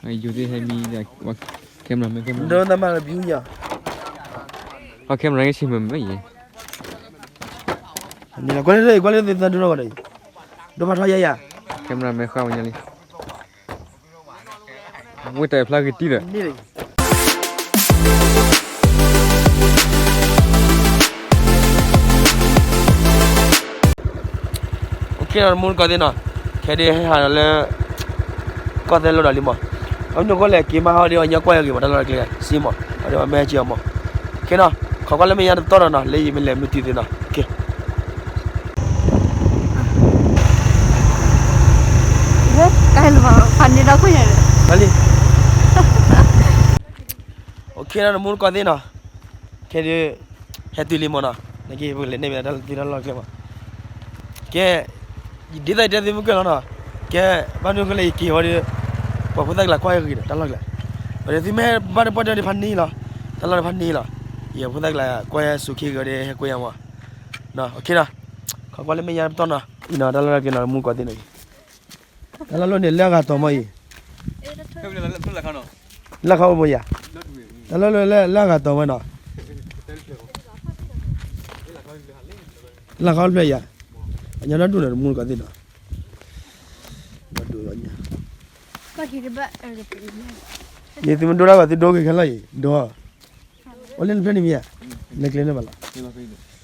ယိၤသ့ၣ်ဟဲမံဒီး camera မ့ၢ် camera ဒိသးမၤလၢ view ညါ ဟီ camera န့ၣ်ဆံးမ့ၢ်မ့ၢ်ယဲ န့ၣ်လီၤ ကွၢ်လၢကွၢ်လၢသ့ၣ်သးဒိနီၢ်ဂီၤဒီး ဒိဖးထီယါယါ camera မ့ၢ်ဃါဝဲညါလံ ဝ့ၢ်တၢ်ဖျါဂ့ၤတံၢ်ဒီး OK နီၤ တမူတကိးသ့ၣ်နီၤ ခဲဒုးဟဲဟးဒီးလၢ ကီၢ်သဲလိဒီးလံမး အမနုၤဃိလဲၣ် က့ၤမးဟီဒုးအညီကွၢ်ယဂ့ၤမး တၢ်လီၢ်တၢ်ကျဲ စံမး ဟီဒုးအမ့ၢ်ဟဲက့ၤအီၤမး OK နီၤ ခိးကွၢ်လၢမဲာ်ညါတတီၢ်ဒီးနီၤ လၢယမ့ၢ်လဲၤမုၢ်တံၢ်သ့နီၤ OK ကဲလၢဖးန့ၣ်ဒီခိၣ်ညါန့ၣ် လီၤလံ OK နီၤ တမူတကိးသ့ၣ်နီၤ ခဲဒုး ဟဲတုၤလံမးနီၤ နက့ၤပကလဲၤနဲၣ်မ့ၢ်တၢ်လီၢ်တၢ်ကျဲမး ကဲ ယဒ်သိးယတဲသုမုၢ်ကၢၢ်လီၤနီၤ ကဲ ဘၣ်မနုၤဃိလဲၣ်ယက့ၤဝဲဒီး ပှၤဖိသၣ်ကျါကွၢ်ယဂ့ၤဒီးတၢ်လီၢ်ကျဲ ဝဲဒီးသုမ့ၢ်ဘၣ်တပှၢ်တၢၢ်ဒီးဖးန့ၣ်လီၤ တၢ်လီၢ်တဖးန့ၣ်လီၤ ယဖိသၣ်ကျါကွၢ်ယစူးခံဂ့ၤဒီးဟဲကွၢ်ယၤမး OK နီၤ ခိးကွၢ်လၢမဲာ်ညါတတီၢ်နီၤ အံၤနီၤ တၢ်လီၢ်တၢ်ကျဲနီၤ တမူတကိးသ့ၣ်နီၤ တၢ်လီၢ်လၢန့ၣ် လၢအဂၤတီၤမးအံၤ လၢခီအိၣ်မးယၤ တၢ်လီၢ်လၢလၢအဂၤတီၤဝဲနီၤ လၢခီဖျၢၣ်ယၤ အညီဒီဒူၣ်န့ၣ် တမူတကိးသ့ၣ်နီၤ ဒီဒူၣ်လီၤညါ ယသုမဒိတၢ်ဘၣ် သုဒိဂ့ၤခဲလၢာ်အံၤ ဒိ အိၣ်လၢနဖျၢၣ်န့ၣ်မ့ၢ်ယၤ နကျဲန့ၣ်ဘၣ်လီၤ အီၣ်ဆၣ်လၢယၤ ညီဒီဒူၣ်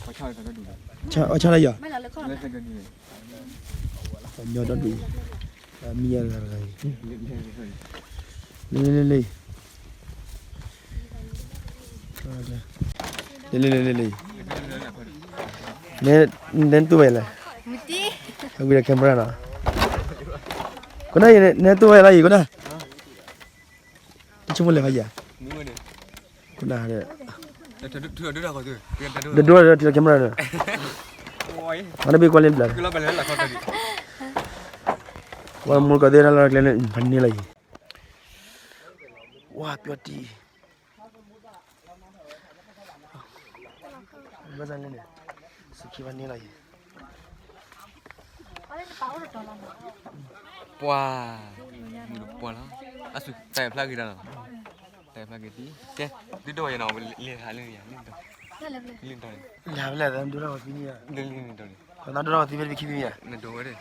အံၤ မံယၤတဂၤတဂၤအံၤ လ့လ့လ့လ့ လ့လ့လ့လ့လ့ နဲတူၢ်ဝဲလဲၣ် အဝံၤဒီး camera နီၤ ကနၣ် နဲတူၢ်ဝဲလၢအံၤ ကနၣ် တဆိကမိၣ်လဲၤခါယၤ ကနၣ် ဒဒိဒီးထံလီၤ camera န့ၣ် မၤတဘ့ၣ်ကွၢ်လၢပျၢၤ ဝဲမူတကိးသ့ၣ်တၢ်လီၢ်တၢ်ကျဲန့ၣ် ဖးန့ၢ်လီၤအံၤ ဝါပျီတံၢ် ဘၣ်ဆၣ်န့ၣ် စူးခံဖးန့ၢ်လီၤအံၤ ပှၤ မုၢ်တပှၢ်လီၤ အစူးတၢ်ဖျါဂ့ၤတၢ်လီၤ တၢ်ဖျါဂ့ၤတံၢ် ကဲ ဒုးဒိၣ်ယၤနီၤ လ့ၣ်ဟးလ့ၣ်ယၤ လ့ၣ်တီၤ လ့ၣ်တီၤ လၢဖဲလဲၣ် ဒိၣ်ထီၣ်ဝဲသံန့ၣ် လ့ၣ်လ့ၣ်တီၤန့ၣ် ခီသီဒိၣ်ထီၣ်ဝဲသံဖဲတပခံသံန့ၣ် နဒိၣ်ဝဲဒၣ်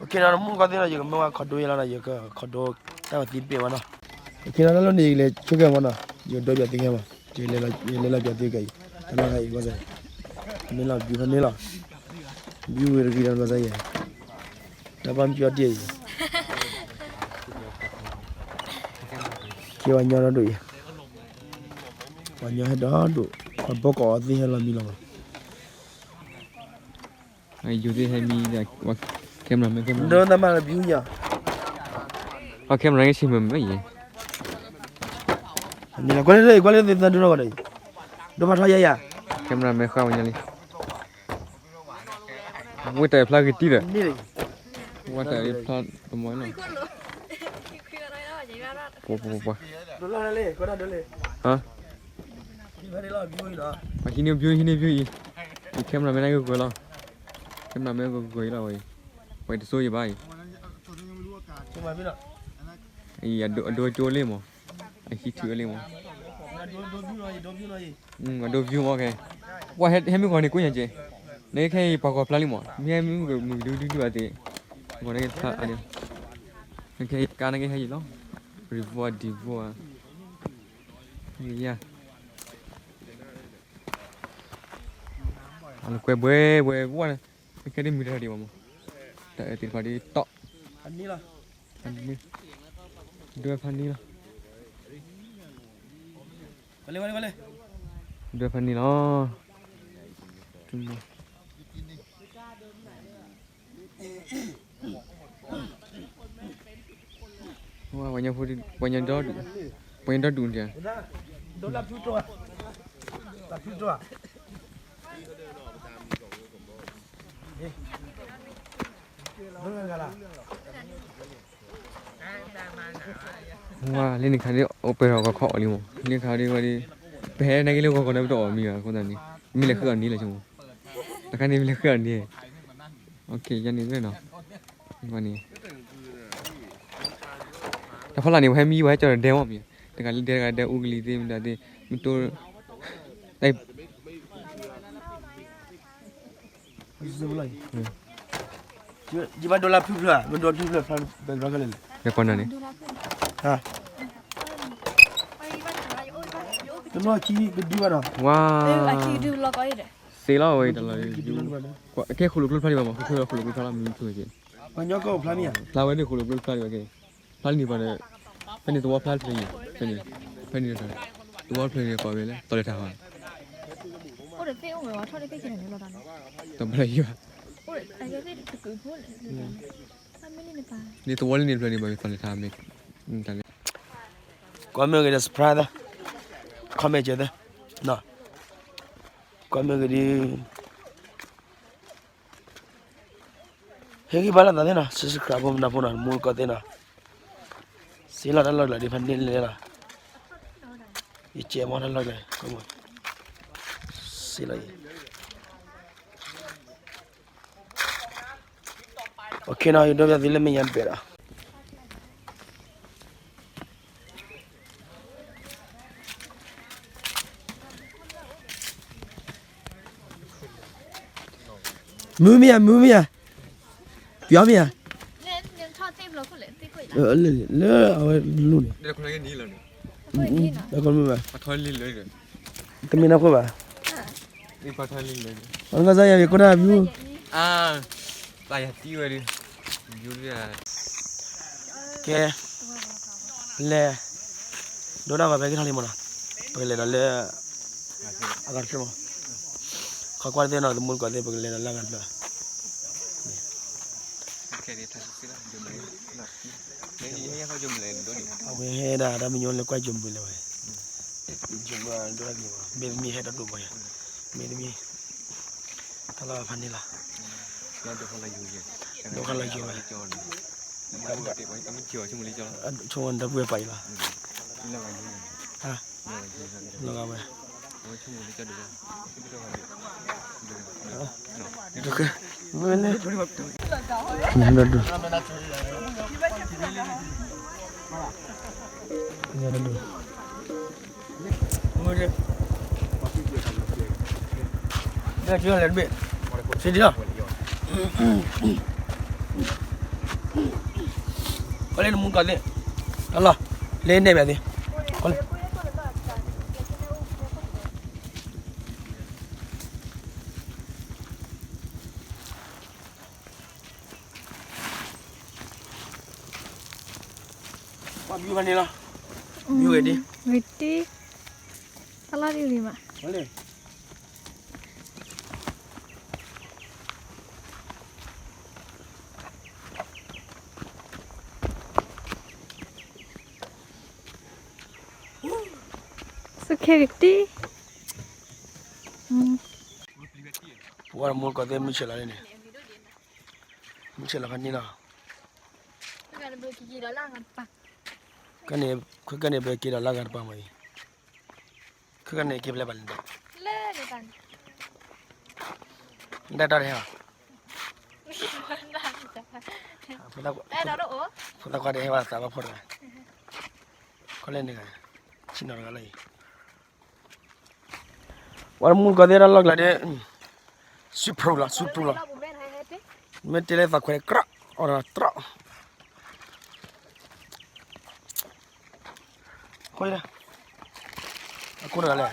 OK နီၤ တမူတကိးသ့ၣ်နီၤ ယကမၢဝဲခီဒိယလီၤနီၤ ယကခီဒိ တၢ်ဝဲသံတပ့ၢ်ဝဲနီၤ OK နီၤ တၢ်လီၢ်န့ၣ် ယကလဲၤဆိကဲမးနီၤ ယဒိပၠးသုခဲမး ယလဲၤလီၤပၠးသုကအံၤ တၢ်လီၢ်အံၤ ဘၣ်ဆၣ် န့ၣ်လီၤ view ဖဲန့ၣ်လီၤ view ဝဲတဂ့ၤဒီး ဘၣ်ဆၣ်ယဲ တၢ်ဘၣ်မံပျီတံၢ်အံၤ ကဲဝဲညီဒီဒူၣ်အံၤ ပှၤညီဟဲဒီဒူၣ် ပှၤဘီကီးအီၤသ့ၣ်ဟဲလီၤမံလီၤမး ယိၤသ့ၣ်ဟဲမံဒီး camera မ့ၢ် camera ဒိသးမၤလၢ view ညါ ဟီ camera န့ၣ်ဆံးမ့ၢ်မ့ၢ်ယဲ န့ၣ်လီၤ ကွၢ်လၢကွၢ်လၢသ့ၣ်သးဒိနီၢ်ဂီၤဒီး ဒိဖးထီယါယါ camera မ့ၢ်ဃါဝဲညါလံ ဝ့ၢ်တၢ်ဖျါဂ့ၤတံၢ်ဒီး ဝ့ၢ်တၢ်ဖျါတမီၤနီၤ ပှၤပှၤပှၤ ဟါ ဟံးန့ၢ် view ဟံးန့ၢ် view အံၤ camera မ့ၢ်နကကွဲးလီၤ camera မ့ၢ်ကကွဲးအံၤလီၤဝဲအံၤ ပှၤတစိယဘၣ်အံၤ အံၤ အဒိကၠိလံမး အဟံးထုးဝဲလံမး အဒိ view မးခဲ ပှၤဟဲမုၢ်ဂီၤန့ၣ်ကိးညါကဲ နကခဲအံၤပှၤဂီၤဖျါလံမး မ့ၢ်ဟဲမုၢ်ဂီၤမုၢ်ကဒုဒုဒုအသ့ၣ် ဂီၤနကဖျါအါဒံး နကဟဲကါနကဟဲယံၤလီၤ revo အ devo ဧါ ယါ အလကွဲဘှဲဘှဲဝါ နကခဲဒ်မုၢ်တထီၣ်ဒံးဘၣ်မး တၢ်အၢသ့ၣ်တဖၣ်ဒ်တီၣ် ဒွဲဖးန့ၣ်လီၤ ဒွဲဖးန့ၣ်လီၤ ပှၤညီဖိ ပှၤညီဒီဒူၣ် ပှၤညီဒီဒူၣ်န့ၣ် ဝါ လၢန့ၣ်ခါဒ် အိၣ်ပှဲၤထီၣ်ဂီၤခီအီၤလံမး လၢခါဒ်ဝဲဒ် ပဟဲနက့ၤလၢဂီၤခီန့ၣ် ပတအီၣ်မံၤဘၣ်အဃိသတးန့ၣ် မ့ၢ်လဲၤဃုအီၤန့ၣ်လီၤဆိမိၣ် တခါန့ၣ်မ့ၢ်လဲၤဃုအီၤန့ၣ် ယၤန့ၣ်ဝဲနီၤ ဝဲန့ၣ် တၢ်ဖီလာ်န့ၣ် ပှၤဟဲမံ ပှၤဟဲကၠီၤဒီးဒဲမီၢ်မံၤ, တဂၤလၢဒဲတဂၤဒဲအူကလံၤသ့ၣ်မတၤသ့ၣ်, မ့ၢ်တိၢ်, တၢ်, ယဘၣ်ဒိလၢဖုဖျၢၣ်, မ့ၢ်ဒိလၢဖုဖျၢၣ်ဖျါ, ဘဲဘျီခဲလၢာ်လဲၣ်, ဒီးကွၢ်နၤန့ၣ်, တနီၤခံကဒုဘၣ်ဒီး, ဝါ, သ့လီၤဝဲတၢ်လီၤ, ကဲဃိၣ်လိာ်ကျိဖျါဒံးဘၣ်မး, ဃိၣ်လိာ်ကျိဖျါလီၤမံၤဖုက့ၤ, ဖျါဝဲန့ၣ်ဃိၣ်လိာ်ကျိဖျါဒံးဘၣ်က့ၤ, ဖျါလံန့ၣ်ပှၤဒီး, ဖဲန့ၣ်သဝီဖျါတဖျၢၣ်အံၤ, ဖဲန့ၣ်, ဖဲန့ၣ်, သဝီတဖျၢၣ်န့ၣ်ပှၤဝဲလၢ သီလဲၤထးဟီ, တဘၣ်ယဘၣ်, န့ၣ်သဝီလၢန့ၣ်တဖျၢၣ်န့ၣ် ပှၤက့ၤသီလဲၤထးမ့ၢ်, တၢ်လၢ, ကွၢ်မ့ၢ်ဂ့ၤဒီး surprise သၢ, comment ကဲသၢ, ကွၢ်မ့ၢ်ဂ့ၤဒီး ဟ့ၣ်ဂံၢ်ဘါလိာ်သးသ့နီၤ, subscribe ဖိမနုၤဖိနီၤ, မူကီၢ်သ့နီၤ, စ့လီၤတၢ်လီၢ်ကျဲဒ်ဖးန့ၣ်လဲၣ်လီၤ, ယကဲမီၢ်တၢ်လီၢ်ကျဲ, စ့လီၤအံၤ, OK နီၤ, ယဒိးပျးသုလၢမဲာ်ညါတဘ့ၣ်ဒီး မုာ်မ့ၢ်ဧါ, မုာ်မ့ၢ်ဧါ, ပျီမ့ၢ်ဧါ, လၢအဝဲလူန့ၣ်, တမ့ၢ်နီၢ်ခိဘၣ်, ပှၤကစၢ်ယွၤကိးတၢ်မုာ်, ကဲ, လဲၤ, ဒိၣ်ဒၣ်ဂီၤဖဲကထီၣ်လံမးနီၤ, ပကလဲၤဒီးလၢ အဂၤတဖျၢၣ်မး, ခီကွၢ်သ့ၣ်နီၤ သမူတကိးသ့ၣ် ပကလဲၤဒီးလၢအဂၤတဖျၢၣ်, အဝဲဟဲဒၣ်တၢ်မံညီလၢကွၢ်ယိၤဘုလၢဝဲ, ယိၤဘုဒိၣ်ဒၣ်က့ၤမး မ့တမ့ၢ်ဟဲတၢ်ဒိၣ်ဘၣ်ယၤ, မ့တမ့ၢ် တၢ်လီၢ်ဖးန့ၣ်လီၤ, ဒိၣ်ခါလီၤယိၤဝဲ, ဆိကမိၣ်ဒီပုၢ်ဝဲၢ်ပာ်အံၤလီၤ, လီၤဂာ်ဝဲ, မ့ၢ်လဲၣ်, ဘၣ်လဲၤတဘ့ၣ်, စံးဒံးလီၤ, ကီးလၢနမူကီးသ့ၣ်, တၢ်လီၢ်, လဲၤနဲၣ်ဘၣ်သ့ၣ်, ကီးလၢ ပှၤဘျုးဖးန့ၣ်လီၤ, ဘျုးဝဲဒၣ်, ဝဲတံ, တၢ်လီၢ်ဒ်လံမး, စူၢ်ခ့ကတံၢ်, ပှၤမူကီးသ့ၣ်မုၢ်ဆ့ၣ်လီၤန့ၣ်, မုၢ်ဆ့ၣ်လီၤဖးန့ၣ်လီၤ, ခဲကနံၣ် ပက့ၤဒီးလၢအဂၤတပၤမးအံၤ, ခဲကနံၣ်က့ၤဖဲလဲၣ်ပၤလဲၣ်, ဒၣ်တၢ်တဟဲဘၣ်, ဖိသၣ်ခွါတဟဲဘၣ်သးဘၣ်ဖီတဂၤ, ခီလဲၣ်န့ၣ်, ဆ့ၣ်နီၤတဂၤလၢအံၤ ပှၤမူကီးသ့ၣ်တၢ်လီၢ်ကျါဒ်, ဆူၣ်ဖျိလီၤ ဆူၣ်ဖျိလီၤ, မ့ၢ်တဲလၢသးခွဲးကြၢး, အီၣ်တြီး, ဃိ, အကိၢ်တဂၤလဲၣ်,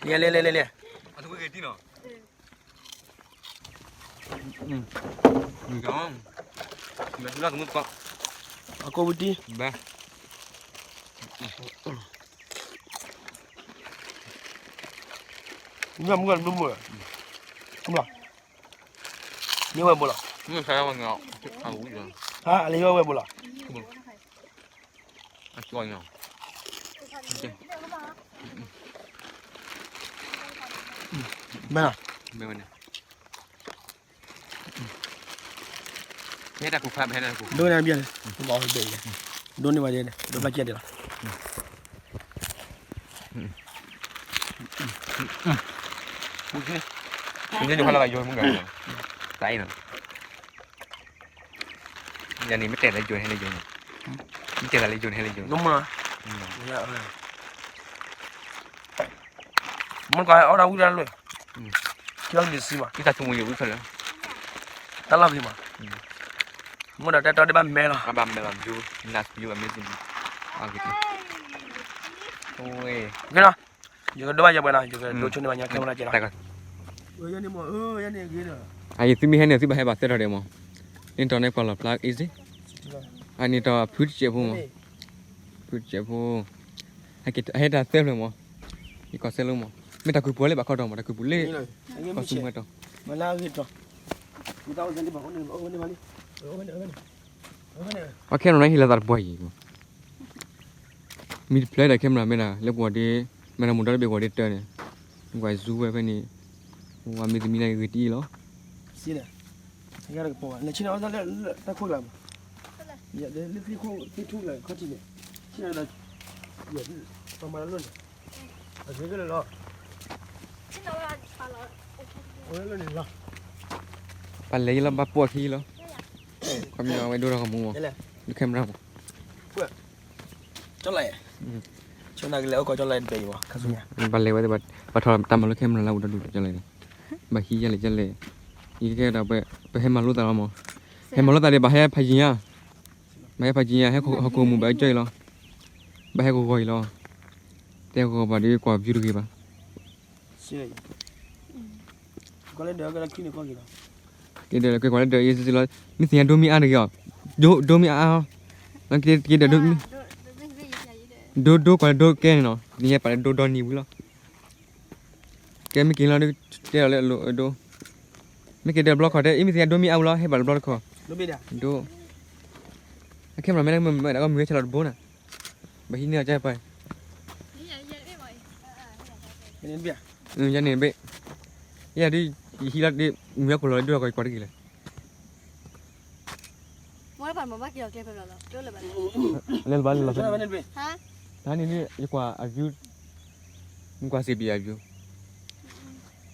လဲၤလဲၤလဲၤလဲၤလဲၤ, အကိၢ်ဝံတံၢ်, မ့ၢ်မုၢ်ကဘျုးမုၢ်, မ့ၢ်ဝဲဘိလီၤ, ဟါ အလဲၤယီၢ်ဝဲဘိလီၤ, မ့ၢ်လီၤ, မ့ၢ်ဝဲန့ၣ်, ဟဲတၢ်ကူၣ်ဖး ဟဲတၢ်ကူၣ်, ဒိၣ်န့ၢ်ဘၣ်, ဒိၣ်န့ၢ်ဘၣ်, ဒိၣ်ဘၣ်ကဲဒ်လီၤ, မ့ၢ်ညိခါလၢကယိမုၢ်ဂၤ, တၢ်အံၤနီၤ, ယၤန့ၣ်မ့ၢ်တဲလၢယိန့ၣ်ဟဲလၢယိန့ၣ်, မ့ၢ်တဲလၢယိန့ၣ်ဟဲလၢယိန့ၣ်, မ့ၢ်ကအီၣ်ဒၣ်ဝံၣ်ဒၣ်လွဲၢ်, ခံလီၤမ့ၢ်စံမး, တၢ်လီၢ်ဖံးမး, မ့ၢ်ဒီးတဲတီဒ်ဘၣ်မဲလီၤ, ဘၣ်မဲလီၤ, ယကဒိဘၣ်ယပှဲၤနီၤ, ယကဒိဆိန့ၢ်ဘၣ်ညီခဲမုၢ်လၢ်ကဲလီၤ, အယသုမ့ၢ်ဟဲန့ၣ် သုဘၣ်ဟဲဘၣ်သၢထီၣ်ဒဲးမး, န့ၣ်တီၤန့ၣ်ပှၤလီၤဖျါ easy, အန့ၣ်တီၤဖုတစဲးဖိမး, ဖုတစဲးဖိ, ဟဲတၢ်သၢဖျၢၣ်မး, ယကီၢ်စဲလိမး, မ့ၢ်တၢ်ကုၢ်ပူၤလၢဘၣ်ခီတီၤမး, တၢ်ကုၢ်ပူၤလၢ ကီၢ်စဲမးတီၤ, ပှၤခဲမရၤန့ၣ်ဟ့ၣ်လီၤသးတပှၢ်အံၤ, မံတဖျၢၣ်ဒီးခဲမရၤမ့ၢ်ဒၣ် လၢပှၤဒ့, မ့ၢ်ဒၣ်မူဒါတဘ့ၣ်ပှၤဒ့တၢ်န့ၣ်, ပှၤ zoom ဝဲဖဲန့ၣ်, ပှၤမ့ၢ်သမံန့ၣ်ဂ့ၤတအံၤလီၤ, ပလဲၤယလီၤဘၣ်ပိာ်အခံလီၤ, ခီမ့ၢ်အဝဲဒိထီၣ်ကမူမး, ဒုးခဲမရၤမး, ကၠီလၢ, ဘၣ်လဲၤဝဲ, ဘၣ်ထီၣ်တၢ်မၤလိခဲမရၤလၢအအိၣ်ဒီဒူၣ်ကၠီလၢ, ဘၣ်ဟံးယဲလဲၣ်ကၠီလၢ, ယကဲဒီး ပဟဲမၤလိသးလီၤမး, ဟဲမၤလိသးဒီးဘၣ်ဟဲဖးယံၤဧါ, ဘၣ်ဟဲဖးယံၤဧါ, ဟဲဟီၣ်ခိၣ်မူဘၣ်ကၠီအံၤလီၤ, ဘၣ်ဟဲကဂီၤအံၤလီၤ, တဲကဂီၤဘၣ်ဒီးကွၢ် view တဂ့ၤဘၣ် က့ၤဒီးကွဲကွၢ်လၢဒၢးအံၤစ့ၢ်လီၤ, မ့ၢ်သ့ၣ်ညါဒိမ့ၢ်အါတဂ့ၤအီၤ, ဒိမ့ၢ်အါအါ, က့ၤဒီး, ဒိဒိကွၢ်လၢဒိကဲန့ၣ်နီၤ, သ့ၣ်ညါပာ်လၢဒိဒီနံၤဝံၤလီၤ, ကဲမ့ၢ်က့ၤလီၤဒုး, တဲဒီးလၢအလိၤအဒိ, မ့ၢ်က့ၤဒီးဘျီခီၣ်တဲ အံၤမ့ၢ်သ့ၣ်ညါဒိမ့ၢ်အါဝံၤလီၤ ဟဲဘၣ်တဘျီတခီၣ်, ဒိ, အခဲမရၤမ့ၢ်မ့ၢ်မ့ၢ်ဒၣ်ကီမုၢ်ဝဲဆဲးလီၤတဘိနၤ, ဘၣ်ဟံးန့ၢ်အီၤကၢပှၤ ယၤန့ၣ်ဘ့ၣ်, ယၤဒ်, ယဟံးလီၤဒ်, မုၢ်ဟဲခိၣ်လီၤဒ်ဒီးကီးကွၢ်တဂ့ၤလဲၣ်, လဲၤလီၤဘၣ်လဲၤလီၤ, တၢ်န့ၣ်ဒ် ယကွၢ်အ view, မ့ၢ်ကွၢ်စ့ၢ်ဘံၣ်အ view,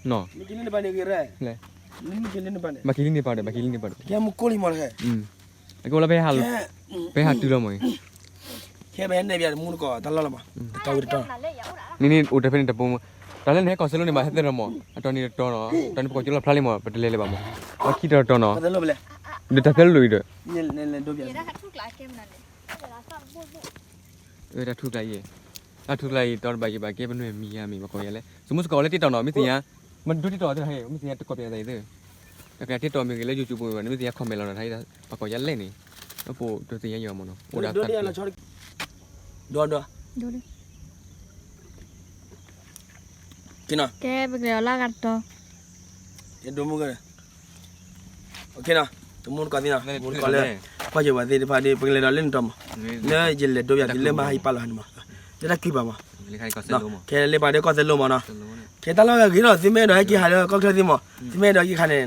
နီၤ, ဘၣ်က့ၤလံန့ၣ်ပာ်ဒီး ဘၣ်က့ၤလံန့ၣ်ပာ်ဒီး, အကဲလီၤဖဲဟး, ဖဲဟးတုၤလီၤမးအံၤ ခဲပဟဲနဲၣ်ဘၣ်တမူတကိးတၢ်လီၢ်လီၤမး, တကးဝံၤတတီၤ, န့ၣ်န့ၣ်အိၣ်တဖဲန့ၣ်တပိ, တၢ်လၢနဟဲကီၢ်စဲလိန့ၣ် ဘၣ်ဟဲသၢထီၣ်မး, အတီၤန့ၣ်တတီၤနီၤ, တီၤန့ၣ်ပကိးကၠိလီၤဖျါလံမး ပတလဲၤလၢၤဘၣ်မး, အခံတတီၤတတီၤနီၤ, ဒီးတၢ်သၢလိာ်အံၤဒီး, တၢ်ထူၣ်ကျါအံၤ, တၢ်ထူၣ်ကျါအံၤ တီတဘၣ်ယံၤဘၣ်ကဲပနွဲၢ်မံၤယါမံၤ ပှၤကိးယၤလဲၣ်, စမုၢ်စကီးလၢတ့တီၢ်နီၤ မ့ၢ်သ့ၣ်ညါ, မ့ၢ်ဒိတ့တီၢ်သ့ၣ်ဟဲ မ့ၢ်သ့ၣ်ညါတကိးပယၤသးအံၤသ့ၣ်, တၢ်ကတ့တီၢ်မ့ၢ်ဂ့ၤလၢ YouTube ပူၤမ့ၢ် မ့ၢ်သ့ၣ်ညါ comment လီၤနၤ ပှၤကိးယၤလဲၣ်န့ၣ်, အပိာ်တသ့ၣ်ညါယၤမးနီၤ, အိၣ်ဒၣ် ဒိဒိ, ကဲပကလဲၤအီၤလၢအဂၤတတီၤ, ကဲဒိမုၢ်ဂၢၢ် တမူတကိးသ့ၣ်နီၤ, မူတကိးလၢ ကွၢ်ယဲၢ်ပှၤသ့ၣ်တဖၣ်ဒီး ပကလဲၤဒီးလၢနတီၤမး, လၢယလဲၤဒိပယၤသုလၢမၤဟးယပာ်လီၤဟးန့ၣ်မး, လၢတၢ်ကုၢ်ပာ်မး, ခဲလၢပှၤဒီးကီၢ်သဲလိမးနီၤ, ခဲတၢ်လီၢ်ဂ့ၤနီၤ သုမ့ၢ်အဲၣ်ဒိးဟဲက့ၤဟးလၢကီၢ်ချၢသ့ၣ်မး, သုမ့ၢ်အဲၣ်ဒိးဟဲက့ၤခါန့ၣ်,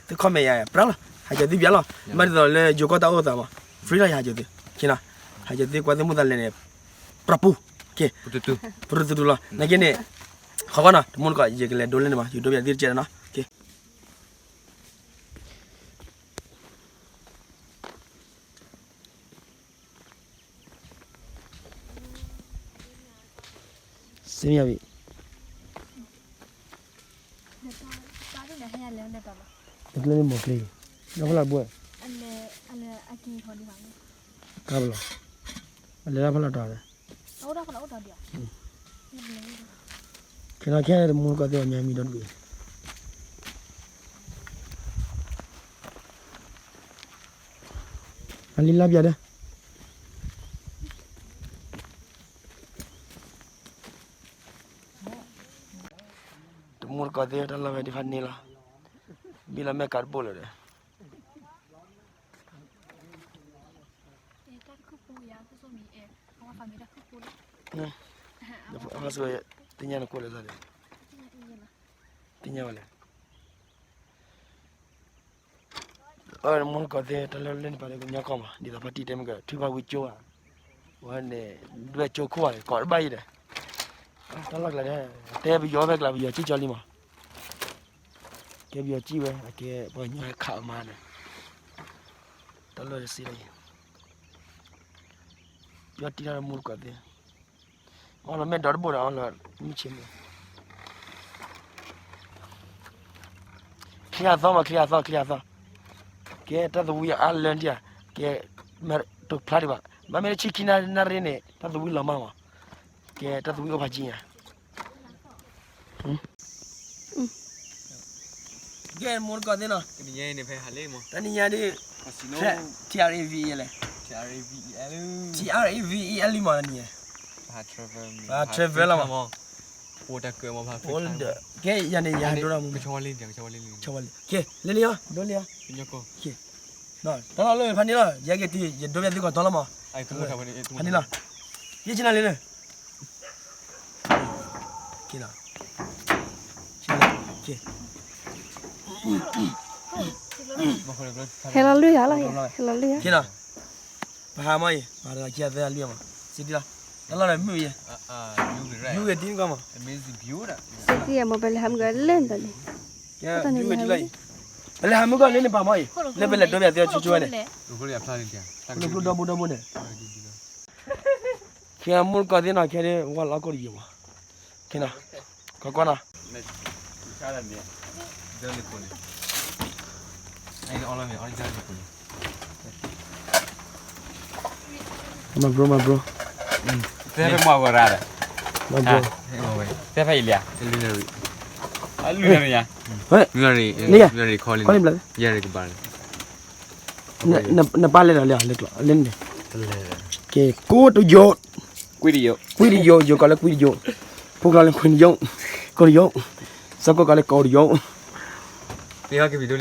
သု comment ယၤ ပြၢလီၤ, ဟးကၠီၤသုပျဲလီၤ, ဘၣ်ဒ်သိးလၢယိၤကီၢ်တၢ်အိၣ်သးမး, free လီၤ ယဟးကၠီၤသု, ဟးကၠီၤသုကွၢ်သုမိၢ်သးလဲၤန့ၣ်, ပြၢပူၤ, ပရူၤသူတူၤလီၤ, နာ်က့န့ၣ်, ခီကီနီၤ တမူတကိး ယကလဲၤဒိလၢန့ၣ်မး ယဒိပယၤသုတကဲးနီၤ, စ့မယၤဘံၣ်, တၢ်န့ၣ်မ့ၢ်ကျဲ, ဒီဖလၢဘှဲ, တၢ်ဘလီၤ, အလဲၤတၢ်ဖလီၤတီၤလဲၣ်, ခဲနီၤခဲတမူတကိးသ့ၣ်အညါမံၤဒီတဘ့ၣ်, အလံလါပျၢ်ဒီး တမူတကိးသ့ၣ်တၢ်လီၢ်ဝဲဒ်ဖးန့ၣ်လီၤ, ဘံၣ်လီၤမဲာ်ကးတဘိလၢာ်ဒီး, သ့ၣ်ညါနကိးလဲၣ်သးဒီး, သ့ၣ်ညါဝဲလဲၣ်. အမူနကီၢ်သ့ၣ် တၢ်လၢလၢန့ၣ်ပာ်လၢကညီကီၢ်မး ဒ်သိးဖါတံၢ်တဲမ့ၢ်က ထုကဖၣ်ဝံကၠိဧါ, ဝဲန့ၣ် ဒွဲၣ်ကၠိခိၣ်ဧါ ကိးတဘၣ်အံၤဒီး, တၢ်လီၢ်ကျါန့ၣ် တဲပယီၤဖဲကျါ ပယီၤစံၣ်ကၠီလံမး, ကဲပယီၤစံၣ်ဝဲ အကဲပှၤကညီခးအမါန့ၣ်, တၢ်လီၢ်တစံၣ်လီၤ, ပယီၤတံၢ်တၢ်မူတကိးသ့ၣ်, အီၣ်လီၤမဲာ်ဒီတဘိဒီး အီၣ်လီၤမုၢ်ဆ့ၣ်မ့ၢ် ချံအသီမး ချံအသီ ချံအသီ, ကဲတၢ်သဝံအါလၢနထံၣ်ဧါ, ကဲ တဖျါဒံးဘၣ်, မ့မ့ၢ်လၢဆံခံနၣ်ရ့န့ၣ် တၢ်သဝံလီၤမၢ်မး, ကဲတၢ်သဝံအိၣ်ဖးကံညါ, ကဲမိၢ်တကိးသ့ၣ်နီၤ, တနံၤညါဒ် T R A V E လဲၣ်, T R A V E L မးတနံၤညါ, ပ travel လီၤမး, ကဲယၤန့ၣ် ယဟးဒိတၢ်မူ ကဲ လ့လ့ယီၤ ဒိလ့ယီၤ, တၢ်လီၢ်လၢဖးန့ၣ်လီၤ ယဲက့ၤတုၤ ယဒိပျဲသုကီးတီလီၤမး, ဖးန့ၣ်လီၤ, ယဆ့နၤလ့လၢ ဟဲလီၤလွံၢ်ဂၤလီၤ ဟဲလီၤလွံၢ်ဂၤ, ပဟးမီၢ်အံၤ ပဟးတဂၤခံဂၤသၢဂၤလွံၢ်ဂၤမး, စံးတံၢ်လီၤ, တၢ်လီၢ်ဒီးမုၢ်ယဲ, မုၢ်ဂ့ၤတံၢ်ကီမး, စံးတံၢ်မး ပလဲၤဟးမုၢ်ဂၤလၢနတၢ်န့ၣ်, ပလဲၤဟးမုၢ်ဂၤလၢန့ၣ်ပာ်မီၢ်အံၤ လၢပလဲၤဒိပျဲသုကဆိကဆိဝဲန့ၣ်, ဒီဘိဒီဘိန့ၣ် ခဲမူတကိးသ့ၣ်နီၤ ခဲဒ်ဝဲလီၤအီၣ်ကိၣ်တယိာ်မး, ခဲနီၤ, ကီကီနီၤ, မၤဘြိ မၤဘြိ, တဲဖဲမၤဝဲရၣ်ဒီး, မၤဘြိ, တဲဖဲအံၤလံ, နပၢ်လဲၤဒီးလံ, လၢကျိာ်လၢန့ၣ်, ကဲ ကိၣ်တယိာ်, ကွံတယိာ်, ယိာ်ကီးလၢကွံတယိာ်, ဖိကျီလၢခွံတယိာ်, ကိၣ်တယိာ်, စီၤကိၣ်ကီးလၢကိၣ်တယိာ်,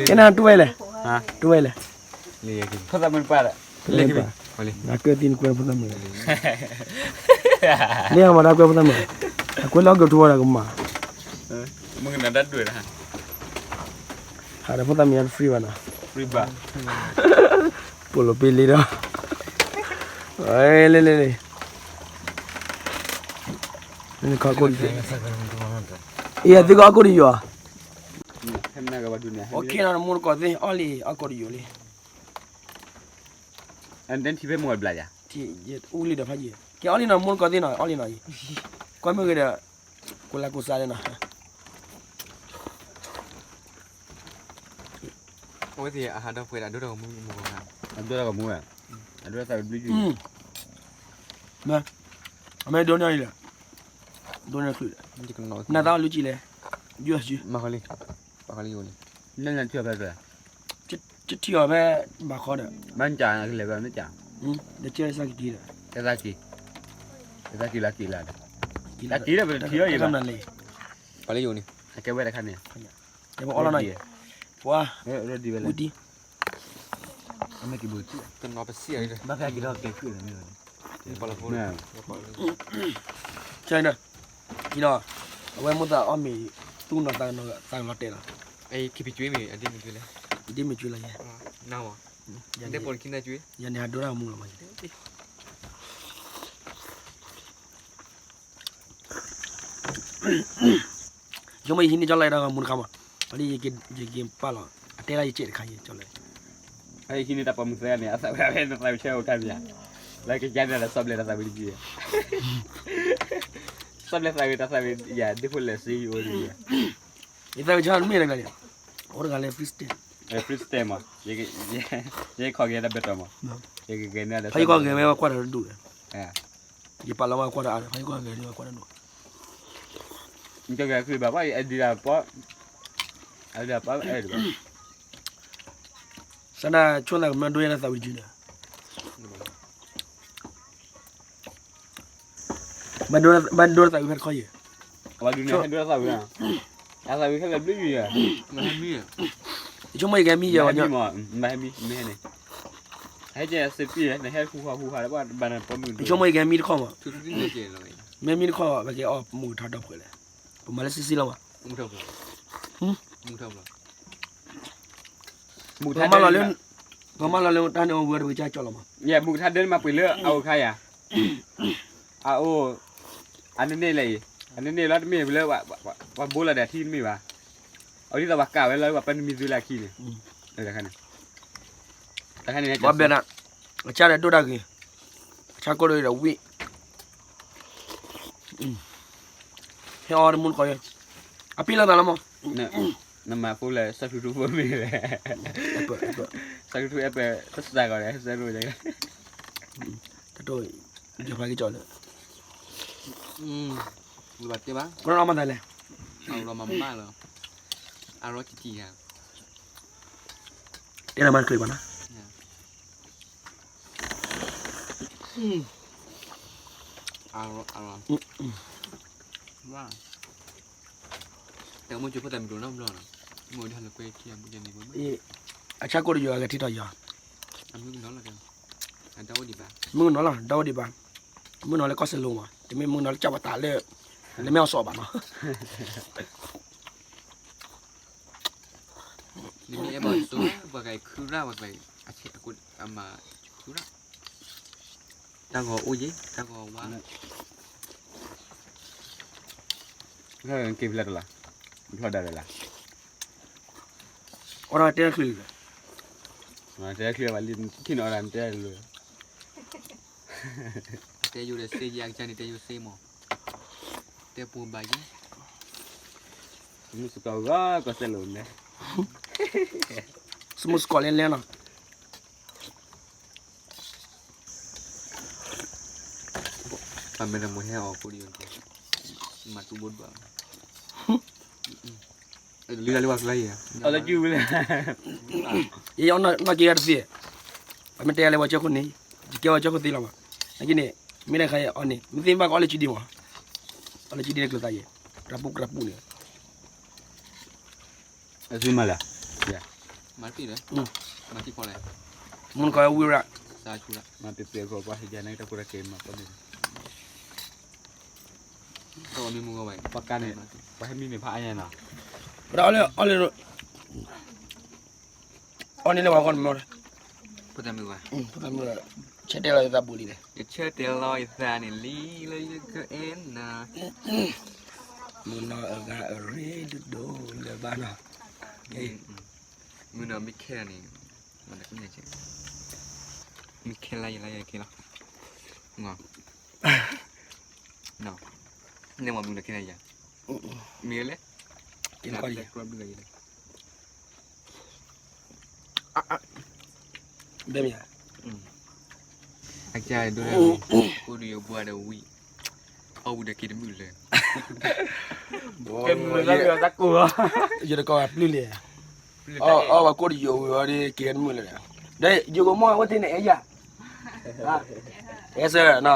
ကဲနၤတူၢ်ဝဲလဲၣ်, တူၢ်ဝဲလဲၣ်, ဖိသၣ်မုၣ်တပၢ်ဒီး, ဖိသၣ်မုၣ်, အကၢၣ်သံနကွဲဖိသၣ်မုၣ်, လၢအမၤတၢ်ကွဲဖိသၣ်မုၣ်, အကွဲလၢအီၣ်ကထိဝဲဒၣ်ကမၤ မုၢ်ကနၣ်တၢ်ဒွဲၣ်တဟါ, ဟးဒီးဖိသၣ်မုၣ်ညါတ free ဘၣ်နီၤ, free ဘၣ်, ပိာ်လိာ်ပ့လ့ဒီး, လ့လ့လ့, အံၤ သုကအီၣ်ကိၣ်တယိာ်, အီၣ်က့ၤနီၤ နမိၢ်တကိးသ့ၣ် အီၣ်လံ အီၣ်ကိၣ်တယိာ်လံ, အူလံဒီးဖးယံၤ, ကဲအီၣ်လံနီၤ နမိၢ်တကိးသ့ၣ်နီၤ အီၣ်လံနီၤအံၤ, ကွၢ်မ့ၢ်ဂ့ၤဒီး, ကိးလၢကိးစါလၢနီၤ အဝဲသ့ၣ်အဟးဒီးပှဲၤဒီး အဒိတၢ်ဂီၤမူမူဂီၤခါ, အဒိတၢ်ဂီၤမူ, အဒိတၢ်သးဝံၣ်ဘျုးယုၢ်, မ့ၢ်, အမ့ၢ်ဒိန့ၢ်အံၤလဲၣ်, ဒိန့ၢ်ချုး, နသးအီၣ်လုၢ်ကံလဲၣ်, ယုၢ်အစု, မၤဃီလံ, ပှၤဃီလံယိၤလံ, နထံၣ်အီၤဖဲ, တထံၣ်အီၤဖဲ, ဘၣ်ဃီဒီး, ဘၣ်ကၢ်လဲၤဘၣ်မ့ၢ်ကၢ်, ဒီးကဲစၢ်က့ၤဒီး, ကဲစၢ်က့ၤ, ကဲစၢ်က့ၤလၢက့ၤလၢဒီး, လၢက့ၤဒီးပတထံၣ်အီၤယံၤဘၣ်, ပှၤလၢယိၤန့ၣ်, အကဲဝဲတခါန့ၣ်, ပအီၣ်လီၤနီၤ, ပှၤ, ဝံတံ, တနီၤပစံၣ်, ဘၣ်ဖဲက့ၤထီၣ်ကဲခုၣ်လၢမ့ၢ်, ဒီး, အဝဲမိၢ်သးအီၣ်မ့ၤ, သူၣ်နီၤသးနီၤသးလီၤတဲာ်လီၤ, ခံပကျွေးမ့ၢ်အဒ့မ့ၢ်ကျွေးလဲၣ်, ဒ့မ့ၢ်ကျွေးလီၤယဲ, နဝဲ, ယၤန့ၣ်ဟးဒိတၢ်မူလီၤမး ဆိကမိၣ်ယဟံးန့ၢ်ကၠီလီၤတၢ်ဂီၤမူတခါမး, အဒ်ယက့ၤပာ်လီၤ, အတဲဒၣ်ယစဲးတခါယကၠီလီၤ, ဟံးန့ၢ်တၢ်ပိာ်မုၣ်သၢဂၤန့ၣ် အသးဝဲဖဲနသးဝံၣ်ဆၢအိၣ်ခါမ့ၢ်ဧါ, လၢကယါန့ၣ်ဒီး စီၤဘျဲၣ်တၢ်သးဝံၣ်တယုၢ်, စီၤဘျဲၣ်သးဝံၣ်တၢ်သးဝံၣ်ယၤ ဒ်ဖိလဲၣ်စ့ယအိၣ်ဒ်ယၤ, ယသးဝံၣ်ဆၢမ့ၢ်တဂၤန့ၣ်, အိၣ်တဂၤလၢ freestyle, freestyle မး, ယကခီက့ၤတၢ်ဘဲတီၤမး, ယကဂဲၤန့ၢ်ဒီး ဖးယံၤကီၢ်ဂဲၤဝဲကွၢ်တၢ်တဒူၣ်, ယပာ်လီၤမးကွၢ်တၢ်အါဒီး ဖးယံၤကီၢ်ဂဲၤဒ်ဝဲကွၢ်တၢ်ဒူၣ်, ယကဂဲၤခုဘၣ် ဘၣ်အဒံးဒၣ်ပီ, အဒံးဒၣ်ပီအဲၣ်ဒိးဘၣ်, စးဒၣ်ဆိၣ်သးကမျၢၢ်ဒိၣ်ယဲၢ်တၢ်သးဝံၣ်တယုၢ်ဒီး ဘၣ်ဒိတၢ်သးဝံၣ်ဖဲတခီယဲၢ်, အဝဲဒုးန့ၣ် ဟဲဒိတၢ်သးဝံၣ်, အသးဝံၣ်ခဲလၢာ်ဘျုးယုၢ်ယဲၢ်, ယဆိကမိၣ်ယကဟဲမံယဲၢ်ဝဲ, မ့ၢ်ဟဲမံ, မ့ၢ်ဟဲန့ၣ်, ဟဲကဲစပံး, နဟဲဟူဟးဟူဟးလၢဘၣ်နပိာ်မုၣ်, ယဆိကမိၣ်ယကဟဲမံတခီမး, မ့ၢ်မံတခီ ပကဲအီၣ်မူကထါဒီဖှဲးလဲၣ်, ပမၤလၢစံစံလီၤမး, ပမၤလီၤလၢ, ပမၤလီၤလၢတၢ်န့ၣ်အဝဲတဝံၤကၢ်ကၠီလီၤမး, မူကထါဒၢန့ၣ်မၤပှ့ၤလၢအအိၣ်ခါယၤ, အအိၣ်, အန့ၣ်န့ၣ်လဲၣ်အံၤ အန့ၣ်န့ၣ်လီၤ တမ့ၢ်လၢ ပှၤဘိလီၤဒီးအထံတမ့ၢ်ဘၣ်. အဝဲဒ်သိးပှၤကးဝဲလီၤ ပှၤပၢနမံၤသုလၢအခံန့ၣ်, တၢ်ခါန့ၣ်, တၢ်ခါန့ၣ်, ဘီဘဲနၤ, အဆၣ်ဒီးဒိၣ်တၢ်ဂ့ၤ, အဆၣ်ကိၢ်ဒီးဝံၣ်, ဟဲအီၤတမူတကိးယဲ, အပ့ၢ်လိာ်သးလီၤမး, နမၤဖိလဲၣ် စီၤထူထူဖိမ့ၢ်လဲၣ်, စီၤထူထူအဲၣ်ပှဲၤ တစးကီးဒီး စီၤထူထူ တၢ်တိၢ်, ယဖးက့ၤကၠီလၢ, ဘၣ်တဲဘၣ်, ကရၢမၤသးလဲၣ်, အရမၤမၢလီၤ, အရကံကံယၤ, တဲနၤမၤတချုးဘၣ်နီၤ, အရ, အရ, တၢ်ကမိၣ်ကၠိဖိတၢ်မံၤဒိၣ်နီတဘျီနီၤ, မ့ၢ်ဒ်ဟဲလၢကွဲခံအဘူးကန့ၣ်, အဆၣ်ကိၢ်တယိာ်အဂဲၤထံထီၣ်ယီၤ, မုၢ်ကနီၤလီၤ, မုၢ်ကနီၤလီၤ ဒီဝဲဒံးဘၣ်, မုၢ်ကနီၤလၢကီၢ်စဲၣ်လိၤမး, တမ့ၢ်မုၢ်ကနီၤလၢကၠီၣ်ပတးလၢ, လၢမ့ၢ်အီၤစီၤဘၣ်နီၤ နမ့ၢ်အဲၣ်ဘၣ်စိ, ပှၤကခုရၣ်, ပှၤက, အမၤခုရၣ်, တၢ်ဂီၤအိၣ်ယံၤ, တၢ်ဂီၤဝါ, က့ၤဖျဲၣ်တလီၤ, ဖျီၣ်ဒၣ်လဲာ်လီၤ, အိၣ်ဒီးတဲချုး, တဲချုးဘၣ်လံ, ထံၣ်နီၤအီၤဒၣ်တဲလၢ တဲယိၤဒီးစ့ယၤကစၢ်န့ၣ် တဲယိၤစ့မး, တဲပူၤဘၣ်ယဲ, မုၢ်စကီးဂီၤကီၢ်စဲၣ်လိၤန့ၣ်, စမုၢ်စကီးလဲလဲနီၤ, ပမ့ၢ်တမုၢ်ဟဲအီၤကိးဒံး, မၤတူၢ်ဘိတဘၣ်, လံလၢဝဲကျါယဲ, အီၤလၢကၠူဝဲလဲၣ်, ယအီၤနီၢ်က့ၤဂၤတသ့, ပမ့ၢ်တဲလဲၤဝဲကၠိခိၣ်န့ၣ်, ယကဲဝဲကၠိခိၣ်သ့လီၤဘၣ်, နာ်က့န့ၣ်, မ့ၢ်တခါအီၤန့ၣ် မ့ၢ်သ့ၣ်ဘၣ်ကအီၣ်လၢကၠူဒံးမး, အီၣ်လၢကၠူဒံးန့ၣ်ကျၢၤသးယဲ, ကြၢးပူၣ်ကြၢးပူၣ်န့ၣ် အသုမၤလဲၣ်, မၤတံၢ်လဲၣ်, မၤတံၢ်ဖီလဲၣ်, မုၢ်နကီၢ်ဝံၢ်ရၣ်, မၤပ့ၤပ့ၤအဂီၢ် ပှၤဟ့ၣ်ယၤန့ၣ် တၢ်ကိၢ်တၢ်ကဲမၤပှၤမ့ၢ်, ပှၤကါန့ၣ်, ပှၤဟဲမံန့ၣ်ဖးအါညါနီၤ, ပဒၣ်အီၣ်လၢ, အီၣ်န့ၣ်လၢပှၤဂီၢ်န့ၣ်မ့ၢ်, ဖိသၣ်မုၣ်, ဆၢတဲာ်လီၤယသးဘူးလံ, ယဆၢတဲာ်လီၤယသးန့ၣ်လံလၢယကအဲၣ်နၤ, မုၢ်နီၢ်အဂၤအရ့ဒိၣ်ဒိၣ်လၢၤဘၣ်နီၤ, မုၢ်နီၢ်မ့ၢ်ခဲန့ၣ်, မ့ၢ်ခဲလၢယလၢယခဲလီၤ, န့ၣ်မ့ၢ်မုၢ်နီၢ်ခဲန့ၣ်ယၤ, မ့ၢ်လဲၣ်, ဘဲမ့ၢ်ဧါ, အကါဒိၣ်, ကိၢ်ဒုးယိာ်ဘှါဒီးဝံၣ်, အီၣ်ဝံၤဒီးက့ၤတမုာ်လၢၤ, က့ၤတမုာ်လၢၤတၢ်ကိၢ်, ယတကိးပျုၢ်လံ, အီၣ်ဝဲကိၢ်ဒုးယိာ်ဝံၤအီၤဒီးက့ၤတမုာ်လၢၤ, ဒီးယိာ်ကမိၣ်အဝဲသ့ၣ်န့ၣ်အဲၣ်ယၤ အဲၣ်စၢၤ,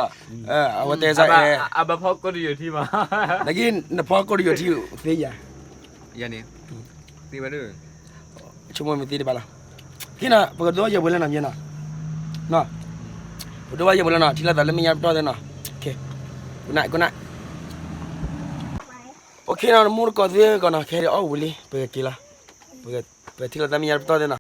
အဝဲတဲစၢၤအဲၣ်, အဘၣ်ဖီကိၢ်တယိာ်ထံမး, နက့နဖီကိၢ်တယိာ်ထံသ့ယၤ, ယၤန့ၣ်, သ့ဝဲဒၣ်, ဆိကမိၣ်မ့ၢ်သ့တဘၣ်လီၤ, က့နၤ ပကဒိယဲၢ်ပှဲၤလၢနီၤမ့ၢ်နီၤ, ပဒိဘၣ်ယဲၢ်ပှဲၤလၢနီၤ ထံလီၤသးလၢမဲာ်ညါပတီၢ်သ့နီၤ, ကနၣ်, ကနၣ်, အိၣ်ခ့နီၤ နမူတကိးသ့ကီးနီၤ ခဲအံၤအီၣ်ဝံၤလံ ပကက့ၤလီၤ, ပထံလီၤသးမဲာ်ညါပတီၢ်သ့နီၤ